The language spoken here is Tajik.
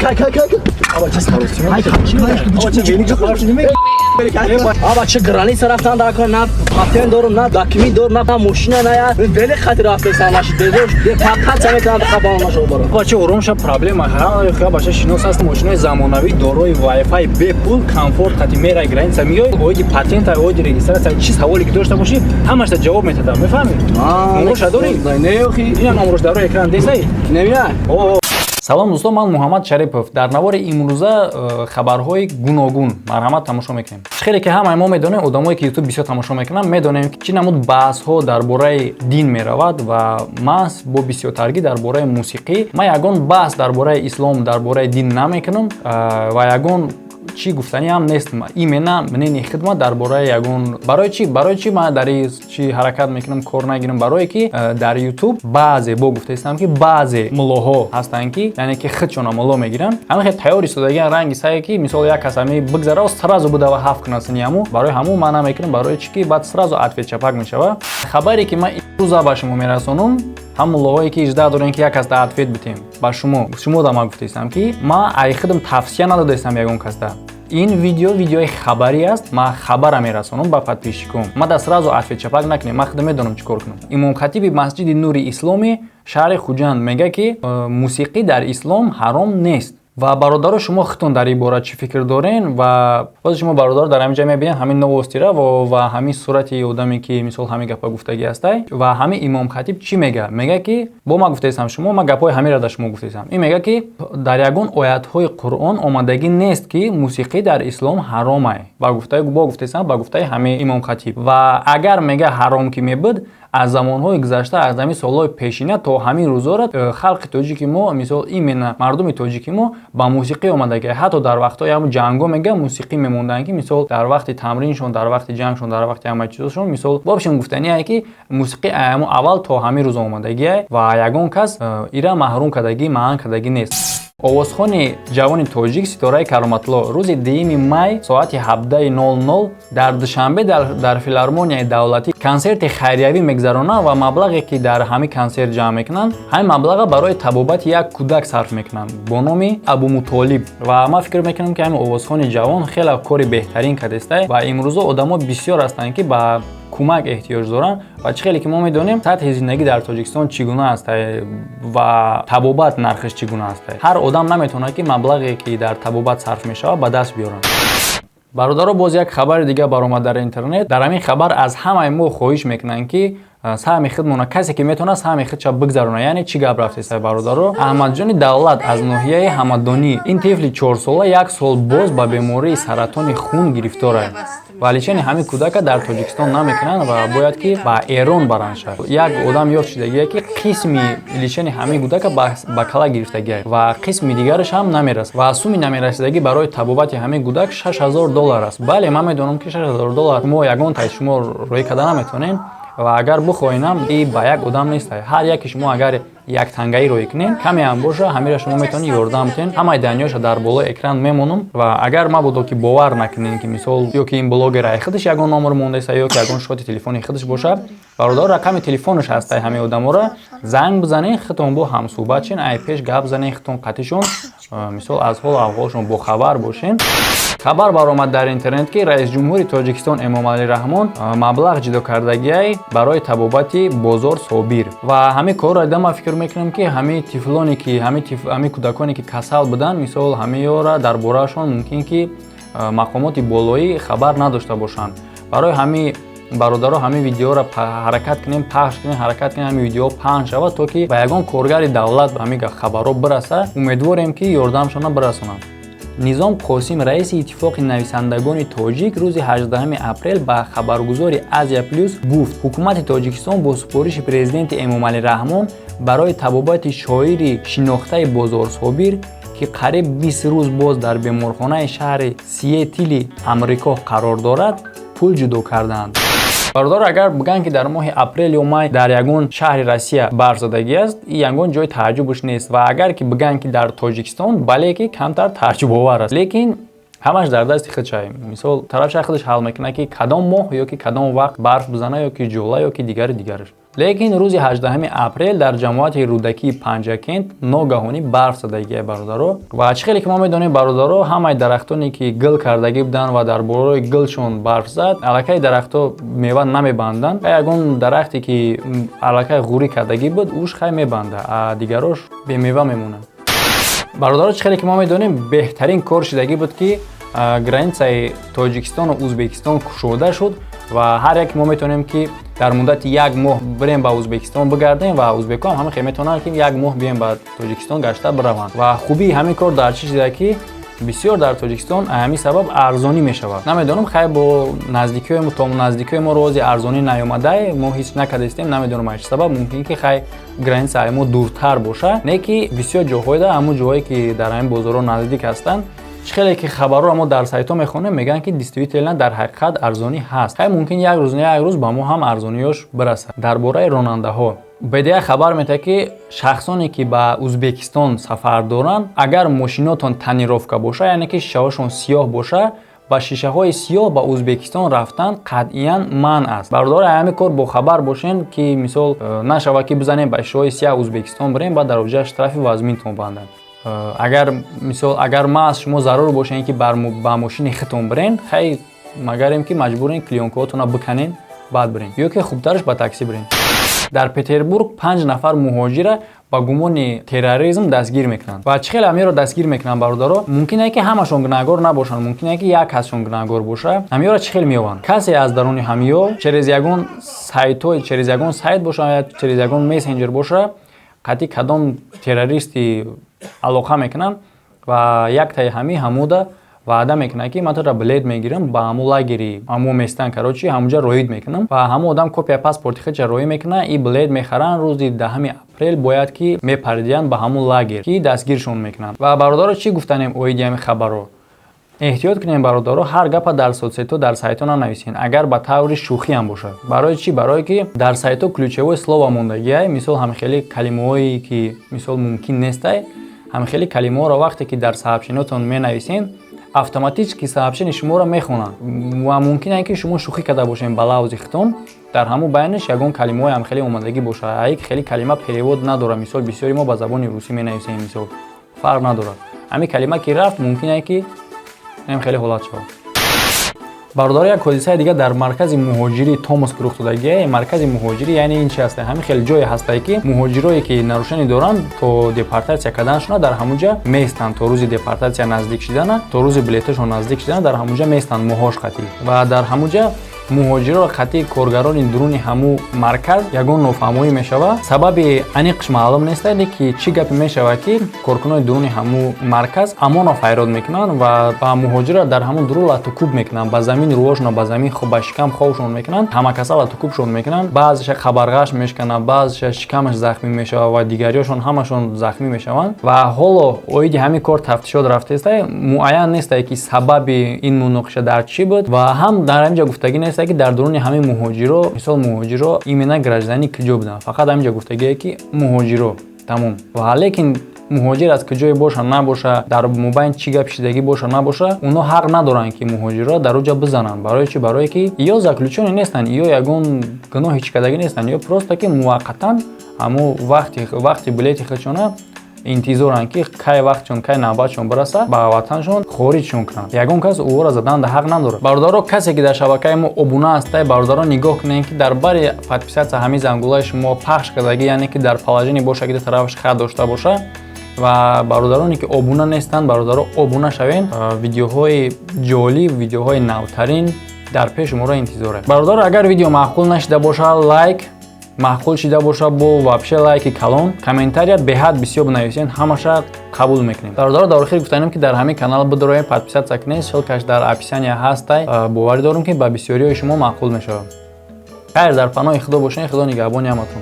Аба, чӣ граница рафтан дар кор, на патент дорум, на документ дорум, на мошина, на я вели хати рафтесам, наши дедош фақат самекунам, қабон нашо баро. Бача, ором ша, проблема ха, бача, шинос аст. Мошинои замонавӣ дорои Wi-Fi, бепул, комфорт қати мерай граница, миёй. Оиди патента, оиди регистрация, чи саволе ки дошта бошӣ, ҳамашта ҷавоб метадам, мефаҳмӣ? Номроша дорӣ? Не, охи. Ина, номрош дар рӯи экран десай. Немия. Салом, дӯстон, ман Муҳаммад Шарипов. Дар навори имрӯза хабарҳои гуногун марҳамат тамошо мекунем. Хеле ки ҳамаи мо медонем, одамое ки Ютуб бисёр тамошо мекунанд, медонем, ки чӣ намуд баҳсҳо дар бораи дин меравад ва маҳз бо бисёртаргӣ дар бораи мусиқӣ. Ман ягон баҳс дар бораи ислом, дар бораи дин намекунам ва ягон чӣ гуфтаниам нест. Именно мнение хидмат дар бораи ягон. Барои чӣ ман дар чи ҳаракат мекунам, кор нагирам? Барое ки дар Ютуб баъзе, бо гуфтаистам, ки баъзе муллоҳо ҳастанд, ки яъне ки худшона мулло мегиранд, ҳама хел тайёр истодагиан, ранги сае ки мисол як кас ҳами бигзара, сразу будава ҳафт кунад сини ҳаму. Барои ҳаму ман намекунам. Барои чӣ ки баъд сразу ответ чапак мешава. Хабаре ки ман имрӯза ба шумо мерасонам, ҳам муллоҳое ки ижда дорем, ки як кас да ответ битем ба шумо, шумо да ман гуфтаистам, ки ман ай худам тавсия надодаистам ягон касда. Ин видео видеои хабарӣ аст, ман хабара мерасонам ба подписчиком. Ма да сразу ответ чапак накунем, ман худам медонам чӣ кор кунам. Имомхатиби масҷиди Нури Исломи шаҳри Хуҷанд мега, ки мусиқӣ дар ислом ҳаром нест. Ва бародаро, шумо худтон дар ин бора чӣ фикр дорен? Ва боз шумо, бародаро, дар ҳамин ҷа мебинед ҳамин новостира ва ҳамин сурати одаме, ки мисол ҳамин гапа гуфтагӣ ҳастай. Ва ҳамин имомхатиб чӣ мега? Мега, ки бо ман гуфтаистам шумо, ман гапҳои ҳаминро дар шумо гуфтаистам. Ин мега, ки дар ягон оятҳои Қуръон омадагӣ нест, ки мусиқӣ дар ислом ҳаромай. Ба гуфтаи, бо гуфтаистам, ба гуфтаи ҳамин имомхатиб. Ва агар, мега, ҳаром ки мебуд, аз замонҳои гузашта, аз ҳамин солҳои пешина то ҳамин рӯзора халқи тоҷики мо, мисол именно мардуми тоҷики мо ба мусиқӣ омадагӣ. Ҳатто дар вақтҳои ҳамн ҷангҳо, мега, мусиқӣ мемонданд, ки мисол дар вақти тамриншон, дар вақти ҷангшон, дар вақти ҳамаи чизошон. Мисол, в общем, гуфтание, ки мусиқӣ ҳамон аввал то ҳамин рӯз омадагие ва ягон кас ира маҳрум кардагӣ, маъан кардагӣ нест. Овозхони ҷавони тоҷик Ситораи Кароматло рӯзи 2 май соати 17:00 дар Душанбе дар филармонияи давлатӣ консерти хайриявӣ мегузаронанд ва маблағе, ки дар ҳамин консерт ҷамъ мекунанд, ҳамин маблаға барои табобати як кӯдак сарф мекунанд бо номи Абумутолиб. Ва ман фикр мекунам, ки ҳамин овозхони ҷавон хеле кори беҳтарин кардеста ва имрӯзо одамо бисёр ҳастанд, ки ба кӯмак эҳтиёҷ доранд. Ва чӣ хеле ки мо медонем, сатҳи зиндагӣ дар Тоҷикистон чӣ гуна аст ва табобат нархаш чӣ гуна аст, ҳар одам наметавонад, ки маблағе, ки дар табобат сарф мешавад, ба даст биёрад. Бародаро, боз як хабари дига баромад дар интернет. Дар ҳамин хабар аз ҳамаи мо хоҳиш мекунанд, ки саҳми худмона, касе ки метавонад, саҳми худша бигзаронад. Яъне чӣ гап рафтеста, бародаро? Аҳмадҷони Давлат аз ноҳияи Ҳамадонӣ, ин тифли 4-сола як сол боз ба бемории саратони хун гирифтор аст ва лечение ҳамин кӯдака дар Тоҷикистон намекунанд ва бояд ки ба Эрон баранд шавад. Як одам ёфт шудагие, ки қисми лечение ҳамин кӯдака ба кала гирифтагия ва қисми дигараш ҳам намерасад. Ва суми намерасидагӣ барои табобати ҳамин кӯдак 6000 доллар аст. Бале, ман медонам, ки 6000 доллар шумо ягон тай шумо роҳӣ карда наметавонед ва агар бихоҳем, и ба як одам нест. Ҳар яке шумо агар як тангаӣ роҳӣ кунем, каме ҳам боша, ҳамира шумо метавонед ёрдам кунед. Ҳамаи данныеша дар болои экран мемонам. Ва агар мабодо ки бовар накунед, ки мисол ё ки ин блогер ай худаш ягон номер мондаиста, ё ки ягон шоти телефони худаш боша, бародар, рақами телефонаш ҳастай. Ҳамаи одаморо занг бизанед, худтон бо ҳамсӯҳбат шен, ай пеш гап занед худтон қатишон, мисол аз ҳолу аҳволшон бохабар бошен. Хабар баромад дар интернет, ки раисҷумҳури Тоҷикистон Эмомалӣ Раҳмон маблағ ҷудо кардагиай барои табобати Бозор Собир. Ва ҳамин корро дида, ман фикр мекунам, ки ҳамин тифлоне ки ҳамин кӯдаконе, ки касал буданд, мисол ҳамиёра дар бораашон мумкин ки мақомоти болоӣ хабар надошта бошанд. Барои ҳамин, бародаро, ҳамин видеоро ҳаракат кунем пахш кунем, ҳаракат кунем ҳамин видео паҳн шавад, то ки ба ягон коргари давлат ҳамин хабарҳо бираса. Умедворем, ки ёрдамшона бирасонанд. Низом Қосим, раиси Иттифоқи нависандагони тоҷик, рӯзи 18 апрел ба хабаргузори Азия Плюс гуфт, ҳукумати Тоҷикистон бо супориши президенти Эмомалӣ Раҳмон барои табобати шоири шинохтаи Бозор Собир, ки қариб 20 рӯз боз дар беморхонаи шаҳри Сиетили Амрико қарор дорад, пул ҷудо карданд. Бародар, агар бигӯянд, ки дар моҳи апрел ё май дар ягон шаҳри Россия барф задагӣ аст, ин ягон ҷои тааҷҷубш нест. Ва агар ки бигӯянд, ки дар Тоҷикистон, бале, ки камтар тааҷҷубовар аст, лекин ҳамаш дар дасти худшай. Мисол, тарафша худаш ҳал мекунад, ки кадом моҳ ё ки кадом вақт барф бизана, ё ки ҷола, ё ки дигари дигараш. Лекин рӯзи 18 апрел дар ҷамоати Рӯдакии Панҷакент ногаҳонӣ барф задагия, бародаро. Ва чӣ хеле ки мо медонем, бародаро, ҳамаи дарахтоне, ки гил кардагӣ буданд ва дар болои гилшон барф зад, аллакай дарахтҳо мева намебанданд. Ягон дарахте, ки аллакай ғурӣ кардагӣ буд, уш хай мебанда, а дигарош бемева мемонад. Бародаро, чӣ хеле ки мо медонем, беҳтарин кор шудагӣ буд, ки границаи Тоҷикистону Ӯзбекистон кушода шуд ва ҳар яке мо метавонем, ки дар муддати як моҳ бирем, ба Ӯзбекистон бигардем ва ӯзбекҳо ҳам ҳамин метавонанд, ки як моҳ биёем, ба Тоҷикистон гашта бираванд. Ва хубии ҳамин кор дар чӣ шуда, ки бисёр дар Тоҷикистон ҳамин сабаб арзонӣ мешавад. Намедонам, хай, бо наздикиҳои то наздикиҳои мо рози арзонӣ наёмадай, мо ҳис накардастем. Намедонам, аз чӣ сабаб, мумкин ки хай границаи мо дуртар боша. Не ки бисёр ҷоҳоеда, ҳамун ҷоҳое, ки дар ҳамин бозорҳо наздик ҳастанд, чӣ хеле ки хабарҳоро мо дар сайтҳо мехонем, мегӯянд, ки действительно, дар ҳақиқат арзонӣ ҳаст. Хай, мумкин як рӯз не як рӯз ба мо ҳам арзониёш бирасад. Дар бораи ронандаҳо БДА хабар медиҳад, ки шахсоне, ки ба Ӯзбекистон сафар доранд, агар мошинотон тонировка боша, яъне ки шишаҳошон сиёҳ боша, ба шишаҳои сиёҳ ба Ӯзбекистон рафтан қатъиян манъ аст. Бародари, ҳамин кор бохабар бошен, ки мисол нашавад, ки бизанем, ба шишаҳои сиёҳ Ӯзбекистон бирем, баъд дар оҷа штрафи вазминтон банданд. Агар мисол, агар маҳз шумо зарур бошед, ки ба мошини худтон бирен, хай, магарем ки маҷбурен клеёнкаҳотонро биканен, баъд бирен, ё ки хубтараш ба таксӣ бирен. Дар Петербург панҷ нафар муҳоҷира ба гумони терроризм дастгир мекунанд. Ва чӣ хеле ҳамиро дастгир мекунанд, бародаро? Мумкине, ки ҳамашон гунаҳгор набошанд, мумкине, ки як касшон гунаҳгор боша. Ҳамиёро чӣ хел меёбанд? Касе аз даруни ҳамиё через ягон сайтҳо, через ягон сайт боша, через ягон мессенҷер боша, қатъи кадом террористи алоқа мекунанд ва яктаи ҳами ҳамуда ваъда мекунад, ки ман тура билет мегирам, ба ҳамун лагери ҳамо местан, короче, ҳамунҷа роид мекунам. Ва ҳамун одам копия паспорти худша роӣ мекунад и билет мехаранд. Рӯзи 10 апрел бояд ки мепардиянд ба ҳамун лагер, ки дастгиршон мекунанд. Ва, бародаро, чӣ гуфтанем оиди ҳамин хабарро? Эҳтиёт кунем, бародаро, ҳар гапа дар соцсетҳо, дар сайтҳо нанависен, агар ба таври шӯхиам бошад. Барои чӣ? Барое ки дар сайтҳо ключевое слово мондагиай. Мисол, ҳамхели калимаҳое, ки мисол мумкин нестай, ҳамхели калимаҳоро вақте ки дар сообщениётон менависен, автоматически сообщение шуморо мехонанд ва мумкин ае, ки шумо шӯхӣ карда бошед ба лавзи хитон, дар ҳамун байнаш ягон калимаҳои ҳамхеле омадагӣ бошад. Ак хеле калима перевод надорад. Мисол, бисёри мо ба забони русӣ менависем, мисол, фарқ надорад. Ҳамин калима ки рафт, мумкин ае, ки ин хеле ҳолат шавад. Бародаро, як ҳодисаи дигар дар маркази муҳоҷирии Томск рух додагия. Маркази муҳоҷирӣ яъне ин чи ҳаста? Ҳамин хеле ҷое ҳастае, ки муҳоҷирое, ки нарушение доранд, то депортатсия карданашона дар ҳамунҷа меистанд. То рӯзи депортатсия наздик шидана, то рӯзи билеташон наздик шидана, дар ҳамунҷа меистанд моҳош қатъӣ. Ва дар ҳамунҷа муҳоҷиро қатъи коргарони дуруни ҳамун марказ ягон нофаҳмоӣ мешавад. Сабаби аниқш маълум нестаде, ки чӣ гапе мешавад, ки коркунони дуруни ҳамун марказ амоно файрод мекунанд ва ба муҳоҷиро дар ҳамун дуру латукуб мекунанд, ба замин рӯҳошонро ба замин, ба шикам хобшон мекунанд, ҳамакаса латукубшон мекунанд. Баъзеша қабарғаш мешканад, баъзеша шикамаш захмӣ мешавад ва дигариёшон ҳамашон захмӣ мешаванд. Ва ҳоло оиди ҳамин кор тафтишот рафтааста. Муайян нестае, ки сабаби ин муноқиша дар чӣ буд. Ва ҳам дар ҳамин ҷо гуфтагӣ нестае, ки дар дуруни ҳамин муҳоҷиро, мисол, муҳоҷиро именно гражданини куҷо буданд. Фақат ҳамин ҷо гуфтагие, ки муҳоҷиро, тамом. Ва лекин муҳоҷир аз куҷое боша набоша, дар мобайн чӣ гап шидагӣ боша набоша, онҳо ҳақ надоранд, ки муҳоҷирро дар оҷа бизананд. Барои чӣ? Барое ки ё заключённый нестанд, ё ягон гуноҳи чӣ кардагӣ нестанд, ё просто ки муваққатан ҳамун вақти билети худшона интизоранд, ки кай вақтшон, кай навбатшон бираса, ба ватаншон хориҷшон кунанд. Ягон кас ӯро задан ҳақ надорад. Бародаро, касе ки дар шабакаи мо обуна ҳастай, бародаро, нигоҳ кунед, ки дар бари подписаться ҳамин зангулаи шумо пахш кардагӣ, яъне ки дар положение боша, ки ду тарафаш хат дошта боша. Ва бародароне, ки обуна нестанд, бародаро, обуна шавен. Видеоҳои ҷолиб, видеоҳои навтарин дар пеши шуморо интизорем. Бародаро, агар видео маъқул нашида боша, лайк, маъқул шида боша, бо вообще лайки калон, комментария беҳад бисёр бинависен, ҳамаша қабул мекунем. Бародаро, дар охир гуфтанем, ки дар ҳамин канал бидороем, подписаться кунед, ссылкаш дар описания ҳастай. Боварӣ дорам, ки ба бисёриҳои шумо маъқул мешавад. Хайр, дар паноҳи Худо бошед, Худо нигаҳбони ҳаматон.